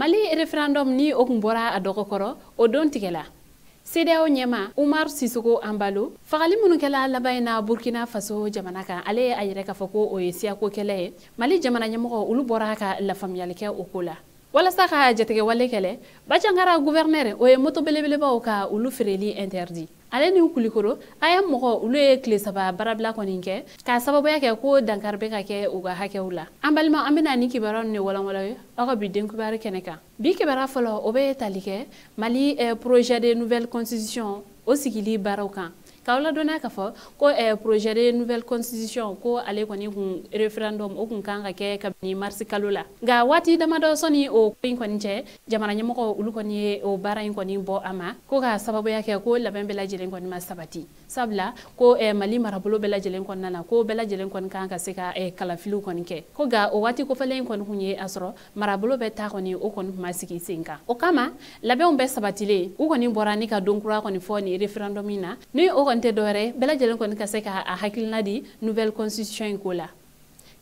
Mali référendum ni o kun bɔra a dɔgɔkɔrɔ, o don tigɛla. CEDEAO ɲɛma Umar Sissoco Embaló, fagali minnu kɛla laban in na Burkina Faso jamana kan, ale ye a yɛrɛ k'a fɔ ko o ye siyako kɛlɛ ye. Mali jamana ɲɛmɔgɔ olu bɔra ka lafaamuyali kɛ o ko la. Walasa ka jatigɛwale kɛlɛ, Bandiagara gouverneur o ye moto belebelebaw ka olu feereli interdit. Ale ni Kulikoro a ye mɔgɔ olu ye tile 3 baarabila kɔni kɛ k'a sababuya kɛ ko dankari bɛ ka kɛ u ka hakɛw la. An balima, an bɛna ni kibaruya ninnu de walanwalan ye aw ka bi den kibaru kɛnɛ kan. Bi kibaruya fɔlɔ, o bɛ tali kɛ Mali projet de nouvelle constitution o sigili baaraw kan. K'aw ladɔnniya k'a fɔ ko projet de nouvelle constitution, ko ale kɔni kun référendum o kun kan ka kɛ kabini mars kalo la, nka waati damadɔ sɔnni o ko in kɔni cɛ, jamana ɲɛmɔgɔ olu kɔni ye o baara in kɔni bɔ a ma, ko ka sababuya kɛ ko labɛn bɛɛ lajɛlen kɔni ma sabati, sabula ko Mali marabolo bɛɛ lajɛlen kɔnɔna na, ko bɛɛ lajɛlen kɔni kan ka se ka kalafiliw kɔni kɛ, ko nka o waati kofɔlen in kɔni kun ye a sɔrɔ marabolo bɛɛ ta kɔni o kɔni kun ma sigi sen kan. O kama labɛnw bɛɛ sabatilen, u kɔni bɔra ni ka don kura kɔni fɔ nin référendum in na, ni o kɔni tɛ dɔwɛrɛ, bɛɛ lajɛlen kɔni ka se ka a hakilina di nouvelle constitution in ko la.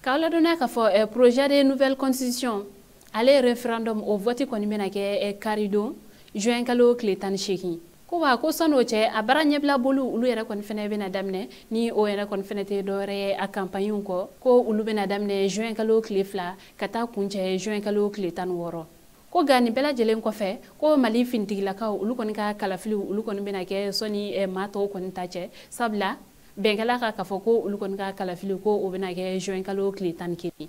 K'aw ladɔnniya k'a fɔ projet de nouvelle constitution ale référendum o vote kɔni bɛna kɛ karidon juin kalo tile 18. Ko wa ko sɔn'o cɛ, a baara ɲɛbila boliw olu yɛrɛ kɔni fɛnɛ bɛna daminɛ, ni o yɛrɛ kɔni fɛnɛ tɛ dɔwɛrɛ ye a campagne kɔ, ko olu bɛna daminɛ juin kalo tile 2 ka taa kuncɛ juin kalo tile 16. Ko nka nin bɛɛ lajɛlen kɔfɛ, ko Mali finitigilakaw olu kɔni ka kalafiliw olu kɔni bɛna kɛ sɔnni maa tɔw kɔni ta cɛ, sabula bɛnkɛla ka k'a fɔ ko olu kɔni ka kalafili ko o bɛna kɛ juin kalo tile 11.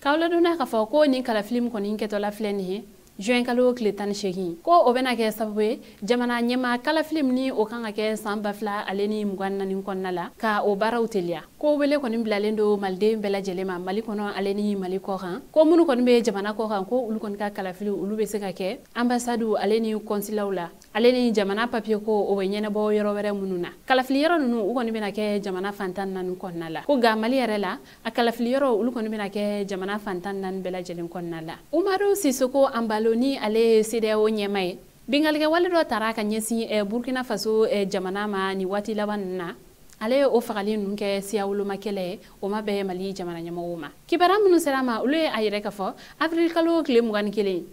K'aw ladɔnniya k'a fɔ ko nin kalafili min kɔni kɛtɔla filɛ nin ye juin kalo tile 18, ko o bɛna kɛ sababu ye jamana ɲɛmaa kalafili min ni o kan ka kɛ san 2024 kɔnɔna la, ka o baaraw teliya. Ko wele kɔni bilalen don maliden bɛɛ lajɛlen ma Mali kɔnɔ ale ni Mali kɔ kan, ko minnu kɔni bɛ jamana kɔ kan, ko olu kɔni ka kalafili olu bɛ se ka kɛ ambassade ale ni consulat la, ale ni jamana papier ko o bɛ ɲɛnabɔ yɔrɔ wɛrɛ minnu na. Kalafili yɔrɔ ninnu u kɔni bɛna kɛ jamana fan 14 kɔnɔna la. Ko nka Mali yɛrɛ la, a kalafili yɔrɔ olu kɔni bɛna kɛ jamana fan 14 bɛɛ lajɛlen kɔnɔna la. Umaru Sissoco Embaló ni ale ye CEDEAO ɲɛmaa ye, binkannikɛwale dɔ tara ka ɲɛsin Burkina Faso jamana ma nin waati laban ninnu na, ale ye o fagali ninnu kɛ siya woloma kɛlɛ ye, o ma bɛn Mali jamana ɲɛmɔgɔw ma. Kibaruya minnu sera a ma, olu ye a yɛrɛ k'a fɔ avril kalo tile 21,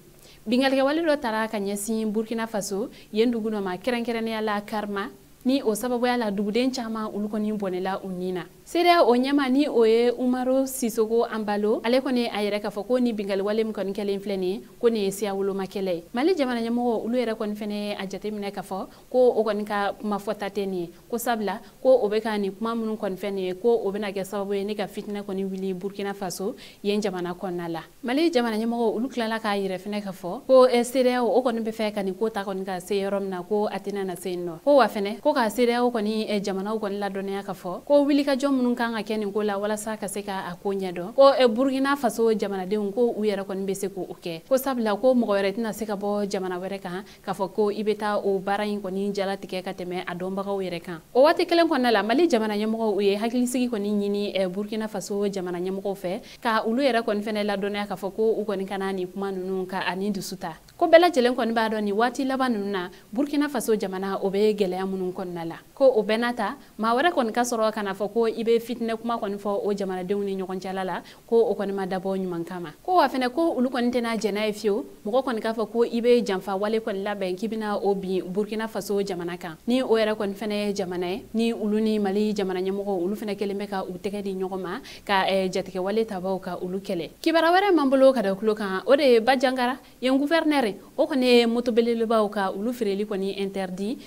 binkannikɛwale dɔ tara ka ɲɛsin Burkina Faso yen dugu dɔ ma, kɛrɛnkɛrɛnnenya la Karma, ni o sababuya la duguden caman olu kɔni bɔnɛla u nin na. CEDEAO o ɲɛma ni o ye Umaru Sissoco Embaló, ale kɔni a yɛrɛ k'a fɔ ko ni binkanniwale min kɔni kɛlen filɛ nin ye, ko nin ye siya woloma kɛlɛ ye. Mali jamana ɲɛmɔgɔ olu yɛrɛ kɔni fɛnɛ a jateminɛ k'a fɔ ko o kɔni ka kuma fɔta tɛ nin ye, ko sabula ko o bɛ ka nin kuma minnu kɔni fɛn nin ye, ko o bɛna kɛ sababu ye ne ka fitinɛ kɔni wuli Burkina Faso yen jamana kɔnɔna la. Mali jamana ɲɛmɔgɔ olu tilala k'a yɛrɛ fɛnɛ k'a fɔ ko CEDEAO o kɔni bɛ fɛ ka nin ko ta kɔni ka se yɔrɔ min na, ko a tɛna na se yen nɔ. Ko wa fɛnɛ ko ka CEDEAO kɔni jamanaw kɔni ladɔnniya k'a fɔ ko wulikajɔ minnu kan ka kɛ nin ko la walasa ka se ka a ko ɲɛdɔn, ko Burkina Faso jamanadenw ko u yɛrɛ kɔni bɛ se k'o kɛ, ko sabula ko mɔgɔ wɛrɛ tɛna se ka bɔ jamana wɛrɛ kan k'a fɔ ko i bɛ taa o baara in kɔni jalatigɛ ka tɛmɛ a dɔnbagaw yɛrɛ kan. O waati kelen kɔnɔna la, Mali jamana ɲɛmɔgɔw u ye hakilisigi kɔni ɲini Burkina Faso jamana ɲɛmɔgɔw fɛ, ka olu yɛrɛ kɔni fɛnɛ ladɔnniya k'a fɔ ko u kɔni kana nin kuma ninnu ka ani dusu ta, ko bɛɛ lajɛlen kɔni b'a dɔn nin waati laban ninnu na Burkina Faso jamana o bɛ gɛlɛya minnu kɔnɔna la, ko o bɛɛ n'a ta maa wɛrɛ kɔni ka sɔrɔ ka na fɔ ko i bɛ fitinɛ kuma kɔni fɔ o jamanadenw ni ɲɔgɔn cɛla la, ko o kɔni ma dabɔ ɲuman kama. Ko wa fɛnɛ ko olu kɔni tɛna jɛn n'a ye fiyewu mɔgɔ kɔni k'a fɔ ko i bɛ janfa wale kɔni labɛn k'i bɛna o bin Burkina Faso jamana kan, ni o yɛrɛ kɔni fɛnɛ ye jamana ye ni olu ni Mali jamana ɲɛmɔgɔw olu fɛnɛ kɛlen bɛ ka u tɛgɛ di ɲɔgɔn ma ka jatigɛwale tabaw ka olu kɛlɛ. Kibaruya wɛrɛ m'an bolo ka da tulo kan, o de ye Bandiagara yen gouverneur o kɔni ye moto belebelebaw ka olu feereli kɔni interdit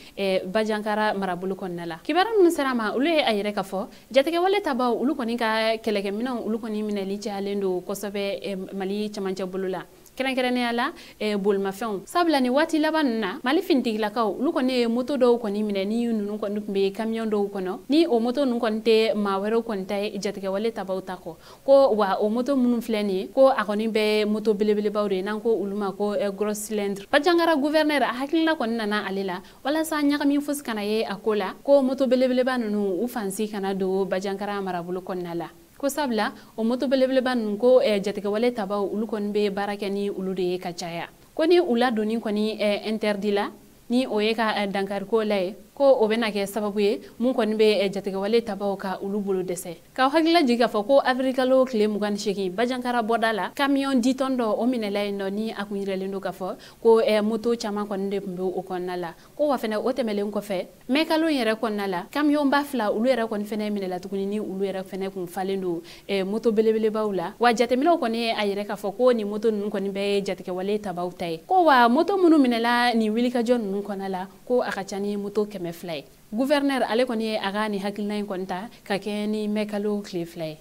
Bandiagara marabolo kɔnɔna la. Kibaruya minnu sera a ma, olu ye a yɛrɛ k'a fɔ jatigɛwale tabaw olu kɔni ka kɛlɛkɛminɛnw olu kɔni minɛli cayalen don kosɛbɛ Mali camancɛ bolo la, kɛrɛnkɛrɛnnenya la bolimafɛnw, sabula ni waati laban ninnu na Mali finitigilakaw olu kɔni ye moto dɔw kɔni minɛ ni ninnu kɔni tun bɛ camion dɔw kɔnɔ, ni o moto ninnu kɔni tɛ maa wɛrɛw kɔni ta ye jatigɛwale tabaw ta kɔ. Ko wa o moto minnu filɛ nin ye, ko a kɔni bɛ moto belebelebaw de ye, n'an ko olu ma ko gros cylindre. Bandiagara gouverneur a hakilina kɔni nana ale la walasa ɲagami fosi kana ye a ko la, ko moto belebeleba ninnu u fansi kana don Bandiagara marabolo kɔnɔna la, ko sabula o moto belebeleba ninnu ko jatigɛwale tabaw olu kɔni bɛ baara kɛ ni olu de ye ka caya, ko ni u ladonni kɔni interdit la, ni o ye ka dankariko la ye, Ko o bɛna kɛ sababu ye mun kɔni bɛ jatigɛwale tabaw ka olu bolo dɛsɛ. K'aw hakilila jigin k'a fɔ ko avril kalo tile 28 Bajankara bɔda la, camion 10 tonnes dɔ o minɛla yen nɔ, ni a kun yiralen don k'a fɔ ko moto caman kɔni de tun bɛ o kɔnɔna la. Ko wa fɛnɛ o tɛmɛlen kɔfɛ mai kalo in yɛrɛ kɔnɔna la, camion ba 2 olu yɛrɛ kɔni fɛnɛ minɛla tuguni, ni olu yɛrɛ fɛnɛ kun falen don moto belebelebaw la. Wa jateminɛw kɔni ye a yɛrɛ k'a fɔ ko nin moto ninnu kɔni bɛɛ ye jatigɛwale tabaw ta ye. Ko wa moto minnu minɛla nin wulikajɔ ninnu kɔnɔna la, ko a ka ca ni moto 200 ye. Gouverneur ale kɔni ye a ka nin hakilina in kɔni ta ka kɛ ni mai kalo tile 2 ye.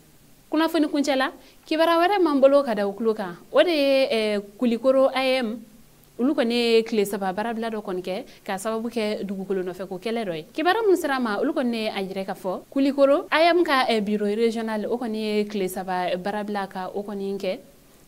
Kunnafoni kuncɛ la, kibaruya wɛrɛ m'an bolo ka da o tulo kan, o de ye Kulikoro AM olu kɔni ye tile 3 baarabila dɔ kɔni kɛ k'a sababu kɛ dugukolo nɔfɛ ko kɛlɛ dɔ ye. Kibaruya min sera ma, olu kɔni ye a yɛrɛ k'a fɔ Kulikoro AM ka bureau régional o kɔni ye tile 3 baarabila ka o kɔni kɛ,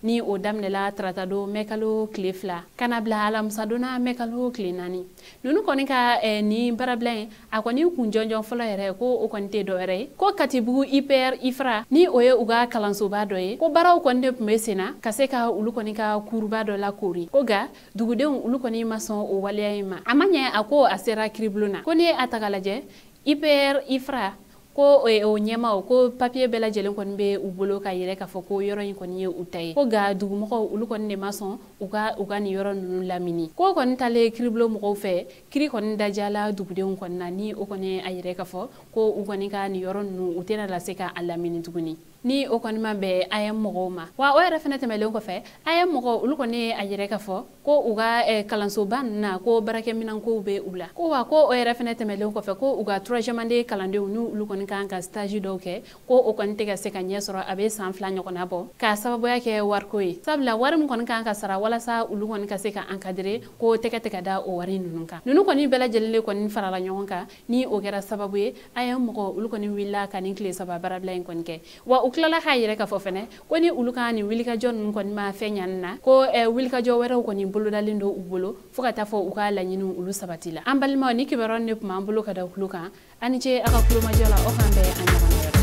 ni o daminɛla tarata don mai kalo tile 2 ka na bila alamisadonna mai kalo tile 4. Ninnu kɔni ka nin baarabila in a kɔni kun jɔnjɔn fɔlɔ yɛrɛ ko o kɔni tɛ dɔwɛrɛ ye ko Katibugu IPR IFRA, ni o ye u ka kalansoba dɔ ye, ko baaraw kɔni de tun bɛ sen na ka se ka olu kɔni ka kuruba dɔ lakoori. Ko nka dugudenw olu kɔni ma sɔn o waleya in ma. A ma ɲɛ a ko a sera kiribulon na. Ko n'i ye a ta k'a lajɛ IPR IFRA ko o ɲɛmaw ko papier bɛɛ lajɛlen kɔni bɛ u bolo ka yɛrɛ k'a fɔ ko yɔrɔ in kɔni ye u ta ye. Ko nka dugumɔgɔw olu kɔni de ma sɔn u ka nin yɔrɔ ninnu lamini. Ko kɔni talen kiribulon mɔgɔw fɛ, kiri kɔni dajala dugudenw kɔni na, ni o kɔni a yɛrɛ k'a fɔ ko u kɔni ka nin yɔrɔ ninnu u tɛna lase ka a lamini tuguni, ni o kɔni ma bɛn AM mɔgɔw ma. Wa o yɛrɛ fɛnɛ tɛmɛlen kɔfɛ, AM mɔgɔw olu kɔni ye a yɛrɛ k'a fɔ ko u ka kalansoba ninnu na ko baarakɛminɛnkow bɛ u la. Ko wa ko o yɛrɛ fɛnɛ tɛmɛlen kɔfɛ, ko u ka troisième année kalandenw n'u olu kɔni kan ka stage dɔw kɛ, ko o kɔni tɛ ka se ka ɲɛ sɔrɔ, a bɛ san 2 ɲɔgɔnna bɔ, k'a sababuya kɛ wariko ye. Sabula wari min kɔni kan ka sara walasa olu kɔni ka se ka encadrer, ko tɛgɛ tɛ ka da o wari ninnu kan. Ninnu kɔni bɛɛ lajɛlen de kɔni farala ɲɔgɔn kan, ni o kɛra sababu ye AM mɔgɔw olu kɔni wulila ka nin tile 3 baarabila in kɔni kɛ. Wa u tilala k'a yɛrɛ k'a fɔ fɛnɛ ko ni olu ka nin wulikajɔ ninnu kɔni ma fɛn ɲani na, ko wulikajɔ wɛrɛw kɔni bolodalen don u bolo fo ka taa fɔ u ka laɲiniw olu sabati la. An balimaw, ni kibaruya de tun b'an bolo ka da tulo kan. A ni ce a ka kulomajɔ la, aw k'an bɛn a ɲɔgɔn wɛrɛ.